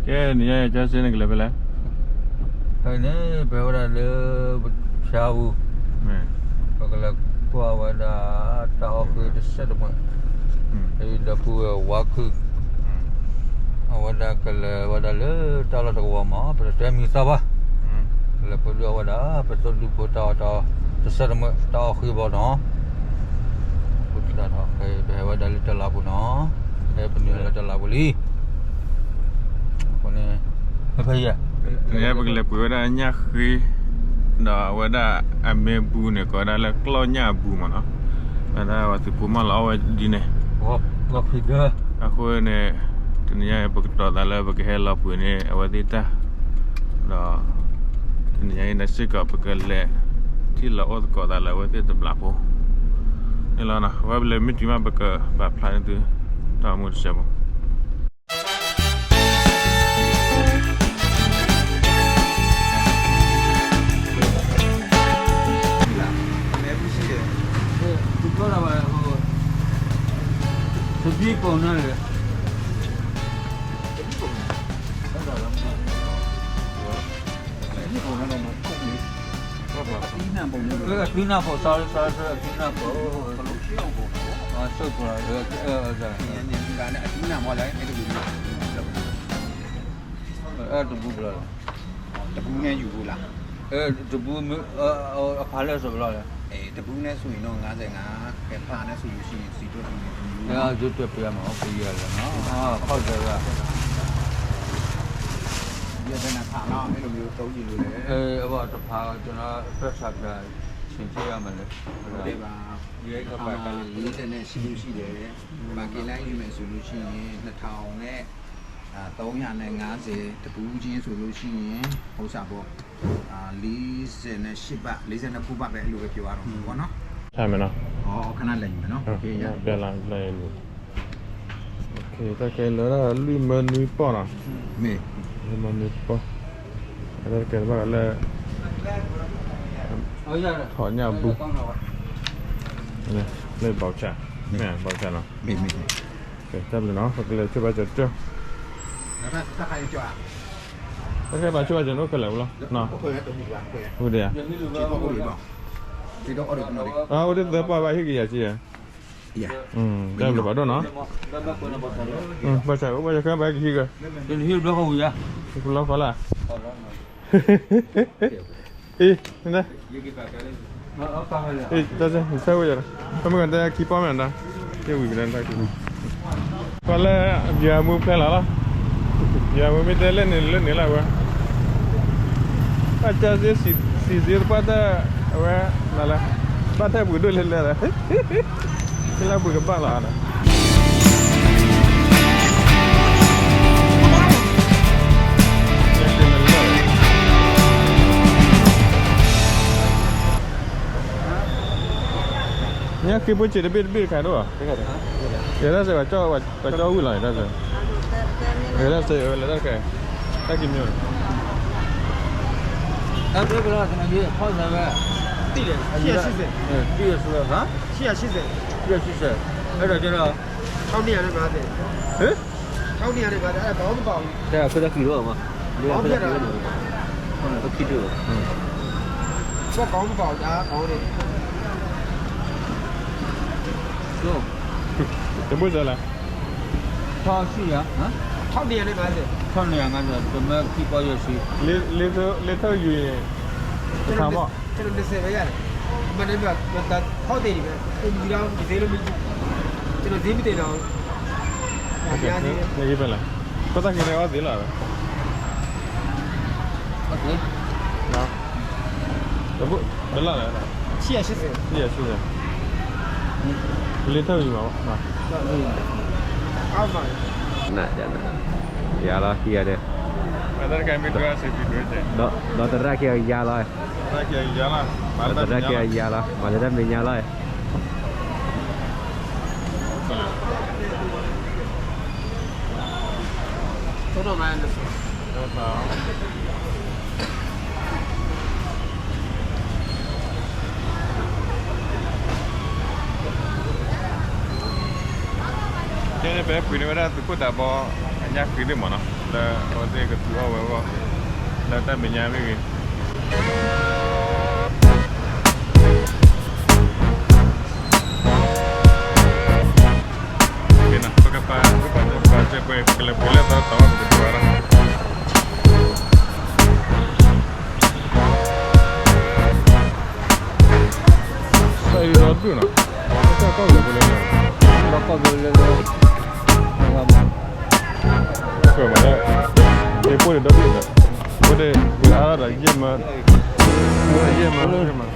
ကဲ နံၤညါအံၤ ကၠီစ့န့ၣ် ကလဲၤဖဲလဲၣ်. ဖဲန့ၣ် ပဝဲဒၣ်လၢ ဖၠါပူၤ, ပကလဲၤကွၢ်ဝဲဒၣ်တၢ်အီၣ်ဃ့တစဲးတမှဲး, ဒီပုၢ်ဝဲၢ်ဝါခုၣ်, အဝဲဒၣ်ကလဲၤဝဲဒၣ်လၢတၢ်လီၢ်တကဝီၤမး ပတတဲမံၤသီဘၣ်, ကလဲၤပဒုးအီၣ်ဝဲဒၣ် ပသိၣ်ဒူဖိတၢ်အီၣ်တၢ်အီတစဲးတမှဲး တၢ်အီၣ်ဃ့ဘီနီၤ, ပဟဲဝဲဒၣ်လၢတလးပူၤနီၤ, ဟဲပနုာ်လၢတလးပူၤလံ. အဃိန့ၣ် ဖဲဖဲယဲၢ်, တနံၤညါပကလဲၤပှ့ၤဝဲဒၣ်ညၣ်ဃ့, ဒီးအဝဲဒၣ်အမ့ၢ်ဘူးန့ၣ် ကိးဝဲဒၣ်လၢကျီၢ်ညၣ်အဘူးမးနီၤ, ဝဲဒၣ်ပှၤသုးဖိမၢလီၤအီၣ်ဝဲဒ်န့ၣ်, အဃိန့ၣ် တနံၤညါအံၤ ပကတီၤသးလၢပကဟဲလီၤပှ့ၤန့ၢ်အဝဲသ့ၣ်တၢ်, ဒီး တနံၤညါအံၤန့ၣ်စ့ၢ်ကီး ပကလဲၤထံၣ်လီၤအိၣ်သကိးသးလၢအဝဲသ့ၣ်တဘျီဖိန့ၣ်လီၤ. အဝဲပလဲၤမ့ၢ်တုၤမး ပကပာ်ဖျါန့ၢ်သု တၢ်အိၣ်မူတစဲးဖိ. အသံနၢ်ဖိ sorry sorry sorry အသံနၢ်ဖိ, အသံနၢ်ဖိ, အဲၣ်တဘူးဘျီလီၤ, တဘူးန့ၣ်ယူၤဘူးလီၤ, တဘူး, အဖးလဲၢ်စိးဘျီလီၤ, တဘူးန့ၣ်ဆူၣ်အံၤနီၤ ငါးဆယ်ငါး, ကဲဖးန့ၣ်ဆူၣ်ယူၤဆံ စံးတၢ်တဘူး, ယတပျဲမး ပယီၤလီၤနီၤ, ခီၣ်စၢၤ, ယဲၢ်ဖဲနဖးနီၤ အဲၣ်တဘူးတအူယံၤလူၤလဲၣ်, အဘၣ်တဖးကနီၤ ပၢၢ်ဆးဖျါ ဆ့ၣ်နီၤယၤမးလဲၣ်, ဒ်ဘၣ်, လံာ်စဲးန့ၣ်ဆံးလူၤဆံးလဲၣ်, ဘၣ်က့ၤလၢယူၤမဲာ်ဆူၣ်လူၤဆံးန့ၣ် နထးအီၤန့ၣ် သုံးရာနဲ့ငါးဆယ် တဘူးချင်းဆိုလို့ရှိရင် ဥစ္စာပေါ့, လေးဆယ့်နှစ်ဘတ်, လေးဆယ့်နှစ်ဘတ်ပဲ အလိုပဲပြောရတော့မှာပေါ့နော်. ထားမယ်နော်. တၢ်ခဲလၢာ်လွံၢ်မၢနွံပီၢ်နီၤ, မ့ၢ်, လွံၢ်မၢနွံပီၢ်, တၢ်ခဲလၢာ်ဘၣ်လၢ ထီၣ်ညၣ်ဘူး, လၢဘီၣ်ဆၣ်, ဘီၣ်ဆၣ်နီၤ, တၢ်ဘျုးနီၤ ပကလဲၤဆိဘၣ်ကၠီၤကၠီၤ, တၢ်ခဲဘၣ်ဆိဘၣ်ကၠီၤနီၤ ခဲလၢာ်ဝဲလီၤ, အိၣ်ဒံးဧါ, အိၣ်ဒံးသၢပီၢ်ဘၣ်ဟ့ၣ်က့ၤယၤစံးဧါ, တၢ်ဘျုးဘၣ်ဒိၣ်နီၤ, ဘၣ်ဆၣ်အိၣ်ဘၣ်ဆၣ်ခဲဘၣ်ကဟံးကၢ, လီၤဃီလၢ်, အံၤ, တၢ်စဲ နဆၢဝဲယၤ, ပမ့ၢ်ကတဲခံပီၢ်မ့ၢ်ဒၣ်, ယဝံၤကနၣ်တၢ်ခံပီၢ်, ကွၢ်လၢ ယၤမူဖျဲလီၤလီၤ, ယၤမူမ့ၢ်တဲလၢန့ၣ်လၢန့ၣ်လီၤဝဲ, ဘၣ်ကၢ်စ့ စံးစ့သပှၢ်တၢ်, အဝဲ, နလဲၣ်, ဘၣ်ထဲပှ့ၤဒိၣ်လဲၣ်လဲၣ်, လၢပှ့ၤကဘၣ်လီၤနီၤ. ညၣ်ဃ့ဖိစ့းတဘ့ၣ်တဘ့ၣ်တခါဒိၣ်ဧါ, ယတၢ်စဲး, ပှၤကၠီဝံၣ်လီၤ ယတၢ်စဲး, ယတၢ်စဲး လၢတၢ်တခါ, တၢ်က့ၤမ့ၢ်, တၢ်ဘျုးဘၣ်လီၤ သနာ်က့ ခီၣ်စၢၤဝဲ, တံၢ်လဲၣ်, တံၢ်လဲၣ်, တံၢ်လဲၣ်, တံၢ်လဲၣ်, အဲၣ်ဒိးကဲဒီး ထောင့်နှစ်ရာနဲ့ငါးဆယ်, ဟဲ, ထောင့်နှစ်ရာနဲ့ငါးဆယ်, အဲဒါဘာမှမပါဘူး, တၢ်ခုတၢ်ခံးဒိၣ်မး, ဘာမှမပြတ်တာ, တၢ်ခံးဒိၣ်, ဘာမှမပါဘူး, ဒါကောင်တွေ, တဘိစၢ်လဲၣ်, ထောင့်ရှစ်ရာ, ထောင့်နှစ်ရာနဲ့ငါးဆယ်, ထောင့်နှစ်ရာငါးဆယ်, တမၢခံပီၢ်ယဲၢ်ဆံ, လေးထုပ်ယူရင် တစ်ထောင်ပေါ့, ကျွန်တော်နှစ်ဆယ်ပဲရတယ်, မနေ့က ခေါက်တယ်ပဲ, ကိုမီတော့ဒီသေးလို့မီး, ကျွန်တော်သေးမသေးတော့ဘူး, နေရေးပဲလား, ပတ်သက်ကြတဲ့အော်သေးလားပဲ, ဟုတ်တယ်, နော်, တဘိ, ဘယ်လောက်လဲ, ရှစ်ရာရှစ်ဆယ်, ရှစ်ရာရှစ်ဆယ်, လေးထုပ်ယူပါပေါ့, ဟုတ်ပါ, န, ယၤလီၤ ခံဂၤဒဲး, ဒီးသရၣ်ခံဂၤယၤလီၤ, ဒီးသရၣ်ခံဂၤယၤလီၤ, မၤလၢတၢ်မဲာ်ညါလီၤ, ကဲန့ၣ် ပဟဲပှ့ၤန့ၢ်ဝဲဒၣ်သုးခိၣ်တးဘီ ညၣ်ဃံဒၣ်မးနီၤ လၢအဝဲသ့ၣ်ကသူအီၣ်ဝဲအဂီၢ် လၢတၢ်မဲာ်ညါမ့ၢ်ဂ့ၤ ပကပၤ ပကပၤစဲပှဲၤ ကလဲၤပှဲၤလၢသီတတီၤ ပကတိၤဝဲဒၣ် တၢ်အံၤဒီဒူၣ်နီၤ တၢ်ကီၢ်ကီၢ်ပူၤလၢ ဒီးကီၢ်ပူၤလၢ ကမၤလၢ ယဖိန့ၣ်ဒီဒူၣ်ဒီး ဖိန့ၣ် ပှၤအါဒီးယဲၢ်မး ယဲၢ်မး ယဲၢ်မး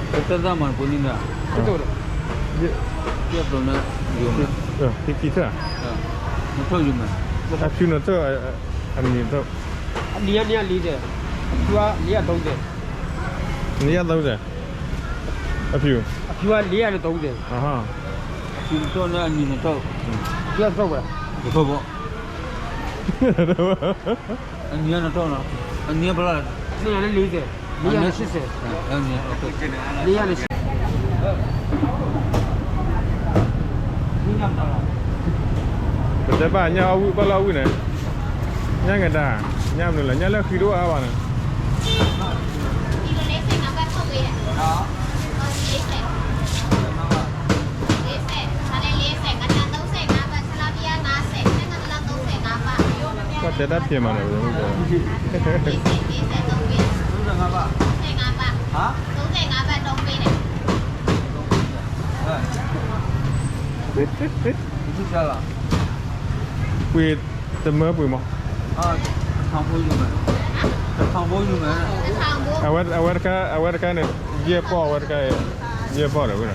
ပတၢ်မၤပူၤန့ၣ်ဒီး ယဲၢ်ပျိန ယိၤမး ခံထၢၣ် နထၢၣ်ယိၤမး အဖြူနထၢၣ် အနံၤထၢၣ် အနံၤအနံၤအလံၤဒီး အဖြူအလံၤအတုံးဒီး နံၤအတုံးဒီး အဖြူ အဖြူအလံၤအတုံးဒီး အဖြူနထၢၣ်န့ၣ်အနံၤနထၢၣ် အဖြူအထၢၣ်ဝဲ နထၢၣ်ဘၣ် အနံၤနထၢၣ်နီၤ အနံၤပလီၢ် နံၤလၢလံၤဒီး လံၤယၤလၢဆံဆဲး လံၤယၤလၢဆံ ပတဲဘၣ်ညၣ်အီၣ်ဝံၣ်ဘၣ်လၢအီၣ်ဝံၣ်န့ၣ် ညၣ်ငဲၤဒါ ညၣ်မနုၤလဲၣ် ညၣ်လၢဃံတအိၣ်အါဘၣ်န့ၣ် ကတဲတၢ်ဖံးမးန့ၣ် ပှ့ၤတမၢပှ့ၤမး အဝဲတခါ အဝဲတခါန့ၣ် ယဲၢ်ပီၢ် အဝဲတခါ ယဲၢ်ပီၢ်ဒီးဝဲဒၣ် လ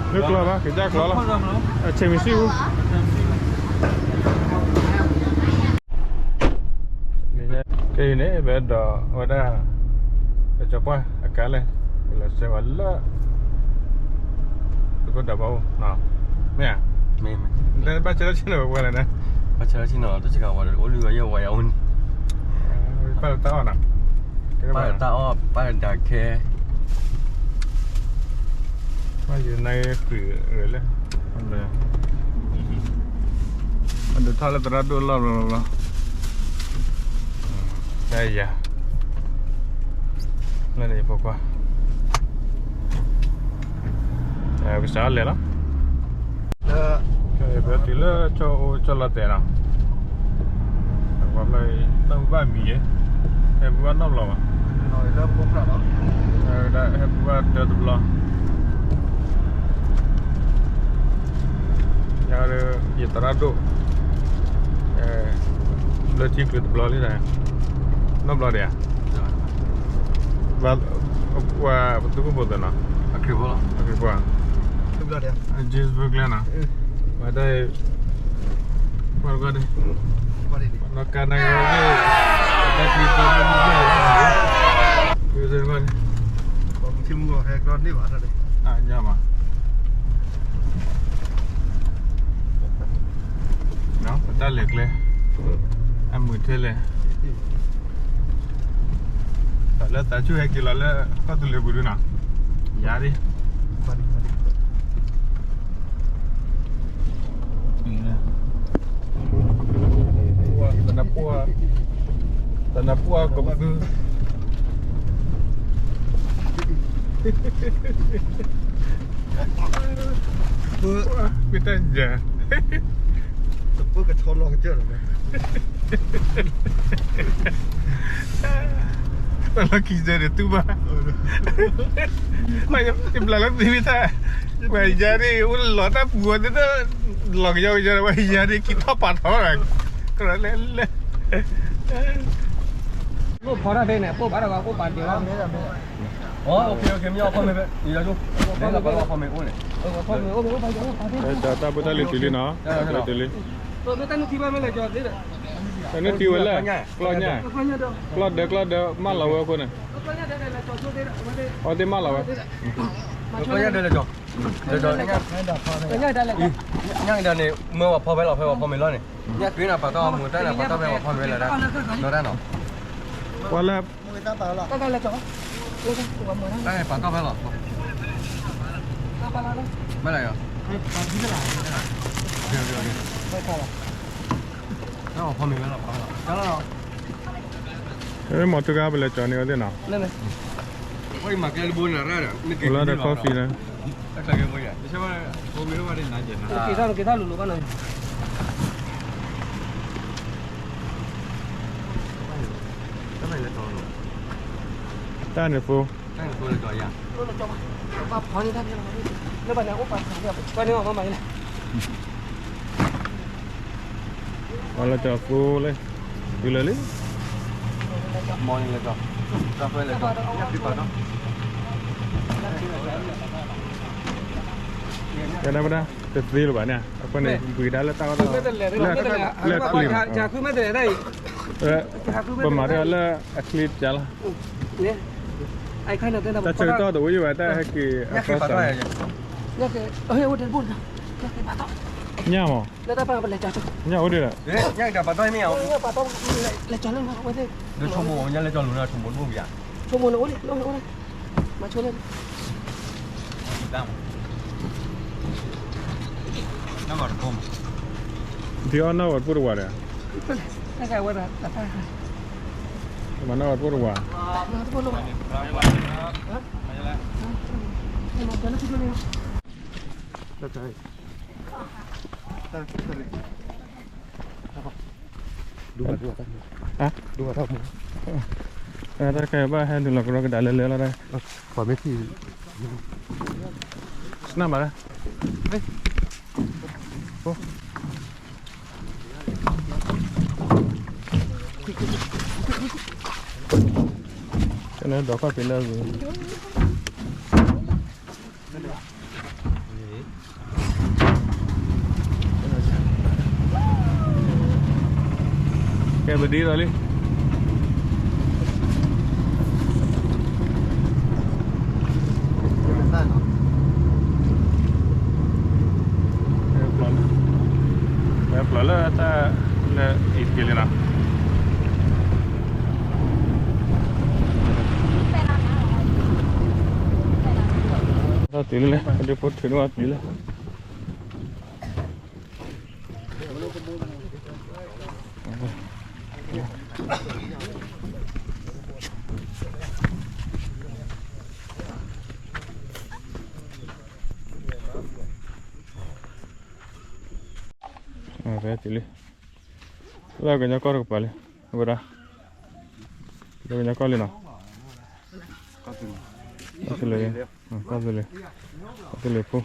ၢကျီဘၣ် ကစၢ်ကျီလီၤ အဆဲးမံၤစံၣ်အူ ခဲအံၤန့ၣ် ပအဲၣ်ဒိးဝဲဒၣ် ပကၠီၤပှၢ်အကါလဲၣ် ပလဲၤဆှၢဝဲလၢ သုးခိၣ်ဒၢဘီအိၣ် မ့ၢ်ဧါ မ့ၢ် လၢဘၣ်ဆၢထၢၣ်ဆ့ၣ်နီၤဝဲလဲၣ်န့ၣ် ဘၣ်ဆၢထၢၣ်ဆ့ၣ်နီၤ တၢ်ဆ့ၣ်ကၤဝဲဒီး အိၣ်လုၢ်ဝဲယဲၢ်ဝဲယၤအိၣ်န့ၣ် ပာ်လၢတၢ်အီၣ်နီၤ ပာ်လၢတၢ်အီၣ် ပာ်လၢတၢ်ခဲ ဘၣ်ယနါဃုာ်လဲၣ် အဒုးထီၣ်လၢသရၣ်ဒိၣ်လီၢ်ဘျီဘျီဘျီ တၢ်ယၤ လၢန့ၣ်ယဖိခွါ ကစးလဲၤလီၤ ပတုၤလၢကၠီအိၣ်ကၠီလီၤတဲာ်နီၤ တၢ်မုာ်ဘၣ်မံၤယဲ ဟဲမုာ်ဘၣ်နီတဘျီဘၣ် ဟဲမုာ်ဘၣ်တၢတဘျီ ယၤဒီး ယသရၣ်ဒိၣ် ဘျၢထံချုးတဘျီလံ နီတဘျီဒံးဧါ ပသုးခိၣ်ဖိသ့ၣ်နီၤ အခရံာ်ဖိလီၤ အခရံာ်ဖိ James Brooklyn နီၤ ဝဲဒၣ် ပှၤတကီၢ်န့ၣ် နီၢ်ကါနါကရၢန့ၣ် တၢ်ချံသီမုၢ်မုၢ် ပှၤမုၢ်ထံမုၢ်ဂီၤဟဲကီၢ်န့ၣ်ဘၣ်တၢ်န့ၣ် အညါဘၣ် ပတၢ်လဲၤကျဲ အမုာ်ထဲလဲၣ် လၢသးဆူၣ်ဟဲက့ၤလီၤလၢကီၢ်သူလ့ၤပူၤဒုနီၤ ယၤဒ် သနပှၢ် သနပှၢ်ကပသူ ပတၢ်ယၤ တပၢၢ်ကဆီလီၤကစၢၢ်လီၤ တၢ်လီၢ်ခံစဲန့ၣ်တူၢ်ဘၣ် ယဘျးလၢသ့ၣ်မ့ၢ်တၢ် ပှၤယၤန့ၣ် အိၣ်လီၤတၢ်ပူၤဝဲသ့ၣ် လီၤကယီကယီ ပှၤယၤန့ၣ် ကံထီၣ်ပာ်ထီၣ် ကရၢလဲၣ်လဲၣ် အိၣ်ဖီတၢ်ဖဲန့ၣ် အိၣ်ဘၣ်ဒီးဝဲ အိၣ်ပာ်တ့ၢ်လီၤ မ့ၢ် တၢ်ဘိတၢ်လံၤတုၤလံနီၤ တၢ်နုၢ်ထံဘၣ်မ့ၢ်လဲၤကီၤသ့ဒီး နထံၣ်ဝဲလၢ ကျီၢ်ညၣ်, ကျီၢ်ဒၢ ကျီၢ်ဒၢမၢလီၤဝဲအဃိန့ၣ်, အဝဲသ့ၣ်မၢလီၤဝဲ, ကျီၢ်ညၣ်ဒၢလၢကီ, ညၣ်ဒၢန့ၣ် မၢဝဲဖီဖဲလီၤ ဖဲဝဲဖီမ့ၤလီၤန့ၣ်, ညၣ်က့ၤနၤပာ်တီၢ်မူၤတၢ်န့ၣ် ပာ်တီၢ်ဖဲဝဲဖီမ့ၤလီၤ, ဒီးတၢ်နီၤ, ပှၤလၢ တၢ်ပာ်တီၢ်ဖဲလီၤ, ဘၣ်လီၤယီၤ, တၢ်ပာ်ဖီမ့ၤဝဲလီၤ, မ့ၢ်မီၤထူကါပလဲၤကၠီၤန့ၢ်ဝဲသ့ၣ်နီၤ, လၢဒီး coffee လၢ တၢ်န့ၣ်ဖိ, လၢကၠီၤ, တုၤလၢလံ, ကဲဒၣ်ဝဲဒၣ် တသ့လၢၤဘၣ်န့ᣣ် အဃိန့ၣ် ဘှံးဒါလၢတၢ်အီၣ်တၢ်အီ, လၢအချ့မး, ပမၤတၢ်လၢအချ့တကးလီၤ, တၢ်ဆၢကတီၢ်တအိၣ်ယံၤဘၣ် တၢ်ဟဲက့ၤအသီစး, ညၣ်မး, ညၣ်အိၣ်ဒံးဒီး, ဒ်အီၣ်နီၢ်ဂီၤတပိၢ်တဝးဒီး, မၤနီၢ်ဂီၤတပိၢ်တဝး, တၢ်ခဲဘၣ်ဟဲနုာ်လီၤကရီကဒါလၢလၢလီၤ, ပှၤမ့ၢ်ထံၣ်, နၢ်မး, ကဲနဒီးခီၣ်ဖံးလၢအဂ့ၤ, ကဲပဒ်သိးလံ, ဝဲပျီလၢတၢ်လၢအံၤတက့ၢ်လံနီၤ, တၢ်တုၤလံလၢ ဒ်ဖိထုးန့ၢ်ဝဲတုၤလံ ဖဲတုၤလံ, လၢကညီကီၢ်တကပၤလံ, ဝဲဒၣ်, လၢကညီကီၢ်လံနီၤ, ကီၢ်သူလ့ၤ, ကီၢ်သူလ့ၤဖိ